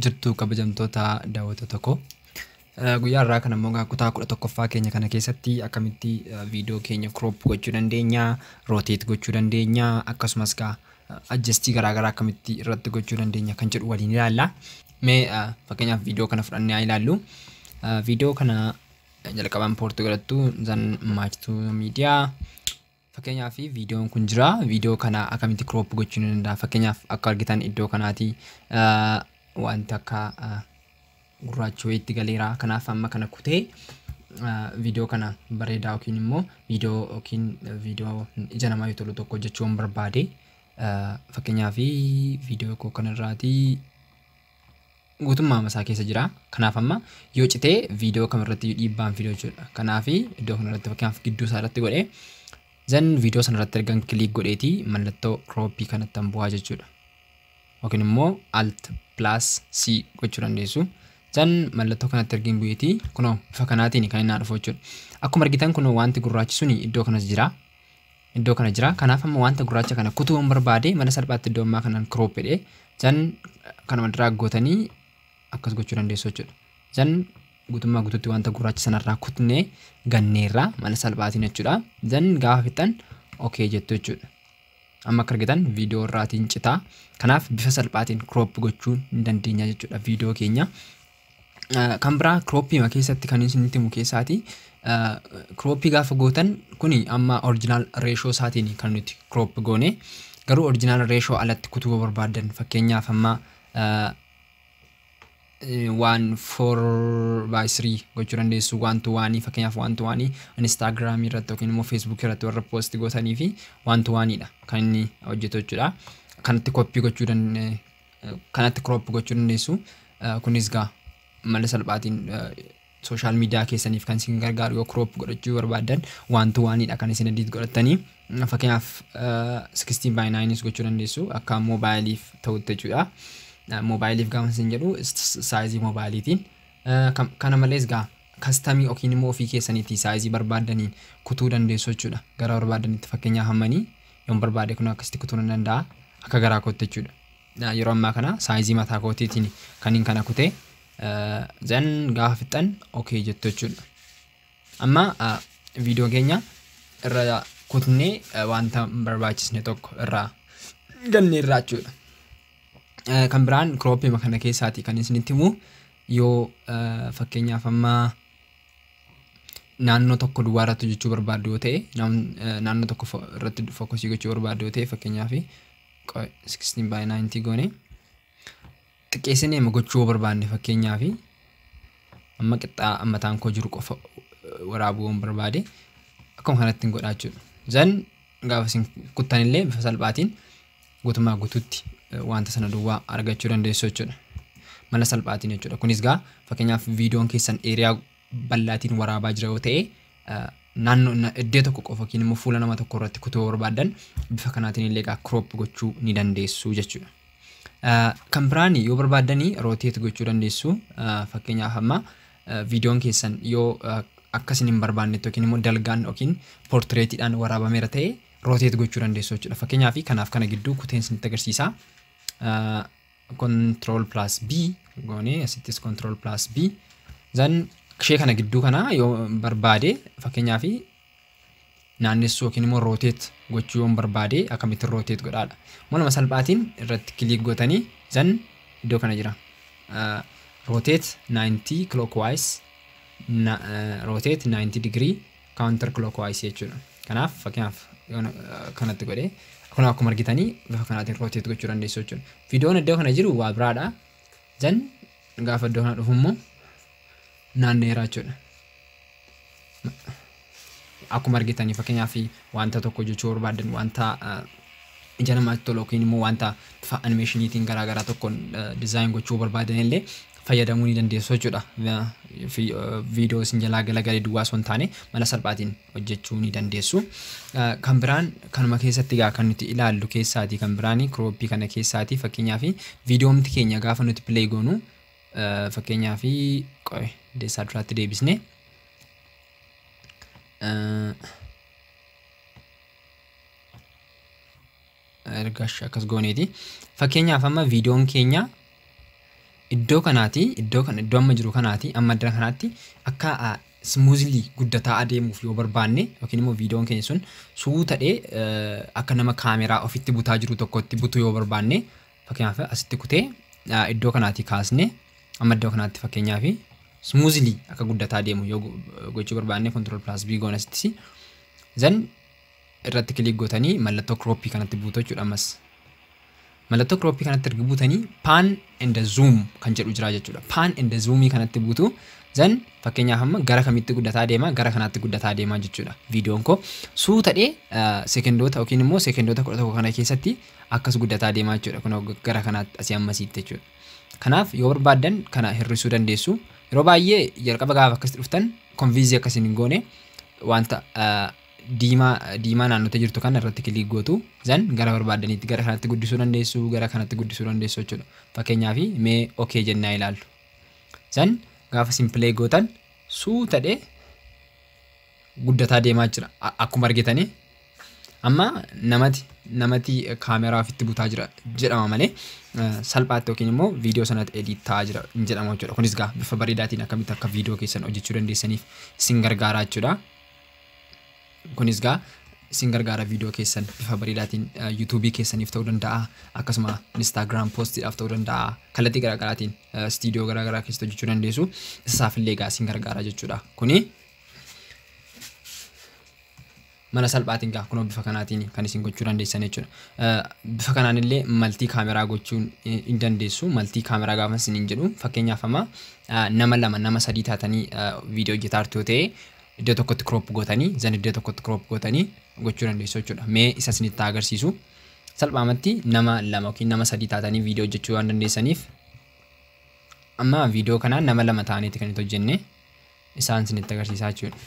Jirtu kabajamtoota daawwattoota koo. Guyyaa har'aa kana immoo kutaa 11ffaa keenya kana keessatti akkamitti viidiyoo keenya crop gochuu dandeenya, rotate gochuu dandeenya, akkasumas adjustii garaagaraa akkamitti irratti gochuu dandeenya kan jedhu waliin ilaalla. Mee fakkeenyaaf viidiyoo kana fudhannee haa ilaallu. Viidiyoo kana jalqabaan poortii godhattu zan maachtuu miidiyaa. Fakkeenyaaf viidiyoon kun jira. Viidiyoo kana akkamitti crop gochuu ni danda'a? Fakkeenyaaf akka argitan iddoo kanaati wanti akka gurraacha wayiitti galeera. Kanaaf amma kana kutee viidiyoo kana bareedaa yookiin immoo viidiyoo yookiin viidiyoo ija namaa tolu tokko hojjechuu hin barbaade. Fakkeenyaaf viidiyoo koo kanarraatii guutummaa masaa keessa jira. Kanaaf amma yoo citee viidiyoo kamirratti dhiibbaan fiduu jechuudha. Kanaaf iddoo kanarratti fakkeenyaaf gidduu isaa irratti godhee zan viidiyoo sanarratti ergan kiliik godheetii mallattoo crooppii kanatti bu'aa jechuudha. Yookiin immoo alt plus C gochuu dandeessu. Zan mallattoo kanatti ergin bu'eetii kunoo bifa kanaatiin kan inni dhufu jechuudha. Akkuma argitan kunoo wanti gurraachi suni iddoo kanas jira. Iddoo kana jira. Kanaaf amma wanta gurraacha kana kutuu hin barbaade mala salphaatti iddoo ammaa kanaan crop jedhee zan kanuma drag gootanii akkas gochuu dandeessu jechuudha. Zan guutummaa guutuutti wanta gurraacha sanarraa kutnee ganneerraa mala salphaatiin jechuudha. Zan gaafa fixan okay jettu jechuudha. Amma akka argitan viidiyoo irraatiin citaa. Kanaaf bifa salphaatiin crop gochuu hin dandeenya jechuudha viidiyoo keenya. Kan biraa croppii keessatti kan isinitti himu keessaati. Croppii gaafa gootan kuni amma original ratio isaatiin kan nuti crop goone. Garuu original ratio alatti kutuu barbaadan fakkeenyaaf amma 1:4:3 gochuu dandeessu. 1:1 fakkeenyaaf 1:1 Instagram irratti yookiin immoo Facebook irratti warra post gootanii fi 1:1 dha kan inni hojjetu jechuudha. Kanatti copy gochuu kanatti crop gochuu dandeessu. Kunis gaa mala salphaatiin social media keessaniif kan isin gargaaru yoo crop godhachuu barbaadan 1:1 dha kan isin edit godhattanii. Fakkeenyaaf 16:9 gochuu dandeessu akka moobaayiliif ta'utti jechuudha. Moobaayiliif gaafa isin jedhu saayizii moobaayiliitiin. Kana malees gaa kastamii yookiin immoo ofii keessaniitii saayizii barbaadaniin kutuu dandeessu jechuudha. Gara barbaadanitti fakkeenyaaf hammanii yoon barbaade kun akkasitti kutuu nan danda'a akka garaa kootti jechuudha. Yeroo ammaa kana saayizii mataa kootiitiin kan hin kana kutee zan gaafa fixan okay jettu jechuudha. Amma viidiyoo keenya irra kutnee wanta barbaachisne tokko irraa ganneerraa jechuudha. Kan biraan croppii kana keessaati kan isinitti himu yoo fakkeenyaaf amma naannoo tokko duwwaa irratti hojjechuu barbaaddu yoo ta'e naannoo tokko irratti fookasii gochuu barbaaddu yoo ta'e fakkeenyaaf 16:9 goone xiqqeessinee amma gochuu barbaanne fakkeenyaaf amma qixxaa mataan koo jiru qofa waraabuu yoo barbaade akkuma kanatti hin godhaa jechuudha. Zan gaafa isin kuttan illee bifa salphaatiin guutummaa guutuutti wanta sana duwwaa argachuu dandeessu jechuudha. Mala salphaatiin jechuudha. Kunis gaa fakkeenyaaf viidiyoon keessan eeriyaa bal'aatiin waraabaa jira yoo ta'e naannoo iddoo tokko qofa yookiin immoo fuula nama tokko irratti kutuu barbaadan bifa kanaatiin illee gaa crop gochuu ni dandeessu jechuudha. Kan biraan yoo barbaadanii rotate gochuu dandeessu. Fakkeenyaaf amma viidiyoon keessan yoo akkasin hin barbaannetti yookiin immoo dalgaan yookiin portreetiidhaan waraabameera ta'e rotate gochuu dandeessu jechuudha. Fakkeenyaaf kanaaf kana gidduu kuteen isinitti agarsiisa. Control plus B goonee asittis control plus B zan ishee kana gidduu kana yoo barbaade fakkeenyaaf naannessuu yookiin immoo rotate gochuu yoo barbaade akkamitti rotate godhaadha. Maluma salphaatiin irratti kiliik gootanii zan iddoo kana jira. Rotate 90 clockwise, rotate 90 degree counter clockwise jechuudha. Kanaaf fakkeenyaaf kanatti godhee kun akkuma argitanii bifa kanaatiin rotate gochuu dandeessu jechuudha. Viidiyoon iddoo kana jiru waa biraadha. Zan gaafa iddoo kana dhufu immoo naanneera jechuudha. Akkuma argitanii fakkeenyaaf wanta tokko hojjechuu barbaadan wanta ija namaatti tolu yookiin immoo wanta bifa animeeshiniitiin garaagaraa tokkoon diizaayin gochuu barbaadan illee fayyadamuu ni dandeessu jechuudha. Viidiyoo isin jalaa galagalee duwwaa osoo hin taane mala salphaatiin hojjechuu ni dandeessu. Kan biraan kanuma keessatti gaa kan nuti ilaallu keessaati kan biraan crooppii kana keessaati fakkeenyaaf viidiyoomti keenya gaafa nuti play goonu fakkeenyaaf deessaa duraatti deebisne erga akkas gooneeti. Fakkeenyaaf amma viidiyoon keenya Iddoo kanaati, iddoo kana, iddoo amma jiru kanaati, amma iddoo kanaatti akka smoothly guddataa adeemuuf yoo barbaanne yookiin immoo viidiyoon keenya sun suutadhee akka nama kaameraa ofitti butaa jiru tokkotti butuu yoo barbaanne, fakkeenyaaf asitti kutee iddoo kanaati kaasne amma iddoo kanaatti fakkeenyaaf smoothly akka guddataa deemu yoo gochuu barbaanne, control plus B goona asittis. Then irratti click gootanii mallattoo crop kanatti buutu jechuudha ammas. Mallattoo crop kanatti erga buutanii pan and zoom kan jedhu jira jechuudha. Pan and zoom kanatti buutu. Then fakkeenyaaf amma gara kamitti guddataa deema? Gara kanaatti guddataa deema jechuudha. Viidiyoon koo suutadhee sekendoota yookiin immoo sekendoota 11 kana keessatti akkas guddataa deema jechuudha. Kun gara kanaatti asii ammasiitti jechuudha. Kanaaf yoo barbaaddan kana hir'isuu dandeessu. Yeroo baay'ee jalqaba gaafa akkasitti dhuftan confuse akkasiin hin goone wanta diimaa diimaa naannoo jirtu kana irratti click gootu. Then gara barbaaddaniitti gara kanatti guddisuu dandeessu, gara kanatti guddisuu dandeessu jechuudha. Fakkeenyaaf mee okay jennaa ilaallu. Then gaafa isin play gootan suutadhee guddataa deemaa jira. Akkuma argitanii amma namati kaameraa ofitti butaa jira jedhama malee salphaatti yookiin immoo viidiyoo sanatti edit ta'aa jira hin jedhamu jechuudha. Kunis gaa bifa bareedaatiin akkamitti akka viidiyoo keessan hojjechuu dandeessaniif isin gargaara jechuudha. Kunis gaa isin gargaara viidiyoo keessan bifa bareedaatiin yuutuubii keessaniif ta'uu danda'a, akkasuma Instagram postiidhaaf ta'uu danda'a, kallattii garaagaraatiin istiidiyoo garaagaraa keessatti hojjechuu dandeessu. Isaaf illee gaa isin gargaara jechuudha. Kuni mala salphaatiin gaa kunoo bifa kanaatiin kan isin gochuu dandeessan jechuudha. Bifa kanaan illee multi camera gochuun hin dandeessu. Multi camera gaafa isiniin jedhu, fakkeenyaaf amma nama lama, nama sadii taatanii viidiyoo hojjetaa jirtu yoo ta'e, iddoo tokkotti crop gootanii, then iddoo tokkotti crop gootanii gochuu dandeessu jechuudha. Mee isa isinitti agarsiisu. Salphaamatti nama lama yookiin nama sadii taatanii viidiyoo hojjechuu waan dandeessaniif, amma viidiyoo kanaan nama lama ta'aniiti kan itti hojjenne isaan isinitti agarsiisaa jechuudha.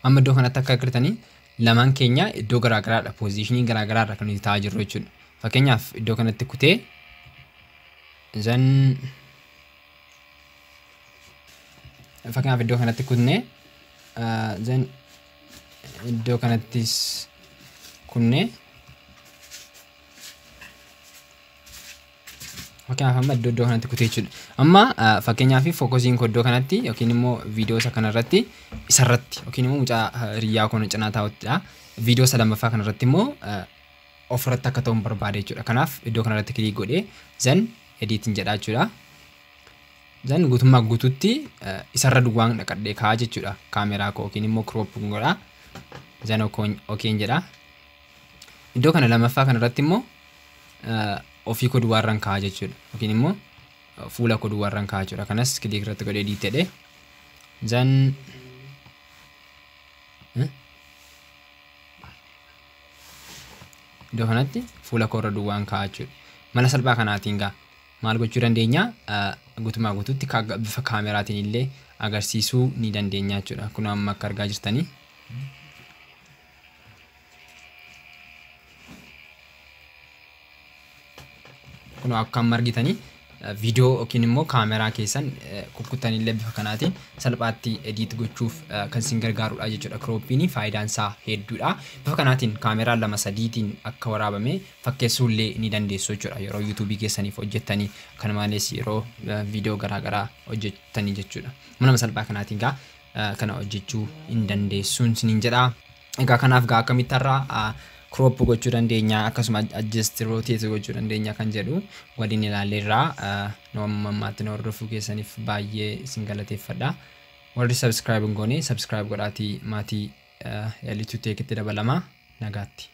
Amma iddoo kanatti akka agartanii lamaan keenya iddoo garaagaraadha, position garaagaraarra kan nuti taa'aa jirru jechuudha. Fakkeenyaaf iddoo kanatti kutee, then fakkeenyaaf iddoo kanatti kutnee, then iddoo kanattis kunnee, fakkeenyaaf amma iddoo kanatti kutee jechuudha. Amma fakkeenyaaf focusiin koo iddoo kanatti yookiin immoo viidiyoo isa kanarratti isarratti yookiin immoo mucaa hiriyaa koo cinaa taa'uttidha. Viidiyoo isa lammaffaa kanarratti immoo ofirratti akka ta'u barbaade jechuudha. Kanaaf iddoo kanarratti click godhee then editiin jedha jechuudha. Then guutummaa guutuutti isarra duwwaan dhaqadhee kaa'aa jechuudha. Kaameraa koo yookiin immoo crop godha. Then okayn jedha. Iddoo kana lammaffaa kanarratti immoo ofii koo duwwaarraan kaa'aa jechuudha. Yookiin immoo fuula koo duwwaarraan kaa'aa jechuudha. Kanas click irratti godhee edit jedhee. Then iddoo kanatti fuula koo irra duwwaan kaa'aa jechuudha. Mala salphaa kanaatiin gaa maal gochuu dandeenya? Guutumaa guutuutti bifa kaameraatiin illee agarsiisuu ni dandeenya jechuudha. Kun amma akka argaa jirtanii. Kun akka amma argitanii viidiyoo yookiin immoo kaameraa keessan kukkutanillee bifa kanaatiin salphaatti edit gochuuf kan isin gargaarudha jechuudha. Cropiin faayidaan isaa hedduudha. Bifa kanaatiin kaameraa lama sadiitiin akka waraabame fakkeessuullee ni dandeessu jechuudha. Yeroo yuutuubii keessaniif hojjettanii, kana malees yeroo viidiyoo garaagaraa hojjettanii jechuudha. Mana salphaa kanaatiin gaa kana hojjechuu hin dandeessuun isiniin jedha. Egaa kanaaf gaa akkamitti har'a crop gochuu dandeenya, akkasuma adjust, rotate gochuu dandeenya kan jedhu waliin ilaalleerraa. Nu amma ammaatti nu hordofuu keessaniif baay'ee isin galateeffadha. Warri subscribe hin goone subscribe godhaatii maatii Yaalituu Teekitti dabalama. Nagaatti.